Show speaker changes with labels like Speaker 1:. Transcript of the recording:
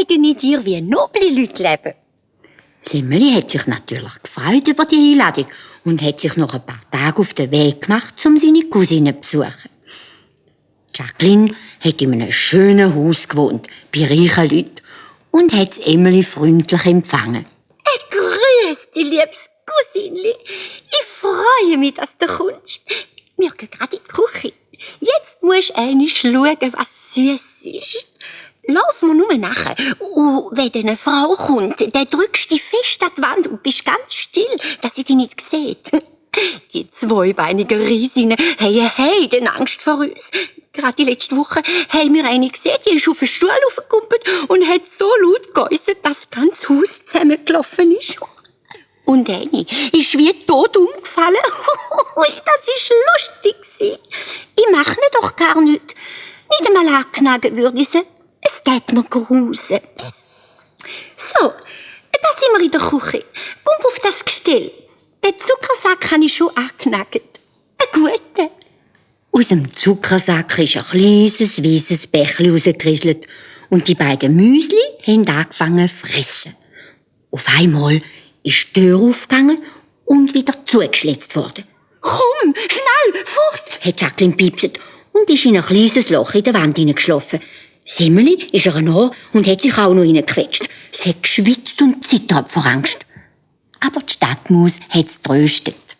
Speaker 1: zeige ich dir, wie noble Leute leben.
Speaker 2: Semmeli hat sich natürlich gefreut über die Einladung und hat sich noch ein paar Tage auf den Weg gemacht, um seine Cousine zu besuchen. Jacqueline hat in einem schönen Haus gewohnt, bei reichen Leuten, und hat Emily freundlich empfangen.
Speaker 1: Grüß dich, liebes Cousinli. Ich freue mich, dass du kommst. Wir gehen gerade in die Küche. Jetzt musst du einmal schauen, was süß ist. Lauf mir nur nachher. Und wenn eine Frau kommt, dann drückst du dich fest an die Wand und bist ganz still, dass sie dich nicht sieht. Die zweibeinigen Riesinnen haben eine Heidenangst vor uns. Gerade die letzte Woche haben wir eine gesehen, die ist auf den Stuhl aufgekumpelt und hat so laut geäussert, dass das ganze Haus zusammengelaufen ist. Und eine ist wie tot umgefallen. Das war lustig. Ich mache doch gar nichts. Nicht einmal anknagen würde ich sie. Es geht mir grusen. So, da sind wir in der Küche. Komm auf das Gestell. Den Zuckersack habe ich schon angeknackt. Ein guter.
Speaker 2: Aus dem Zuckersack ist ein kleines, weisses Bächli rausgerieselt und die beiden Müsli haben angefangen zu fressen. Auf einmal ist die Tür aufgegangen und wieder zugeschlitzt worden.
Speaker 1: Komm, schnell, fort!
Speaker 2: Hat Jacqueline piepset und ist in ein kleines Loch in der Wand hineingeschlafen. Semmeli ist ihr nach und hat sich auch noch hineingequetscht. Sie hat geschwitzt und zittert vor Angst. Aber die Stadtmaus hat es tröstet.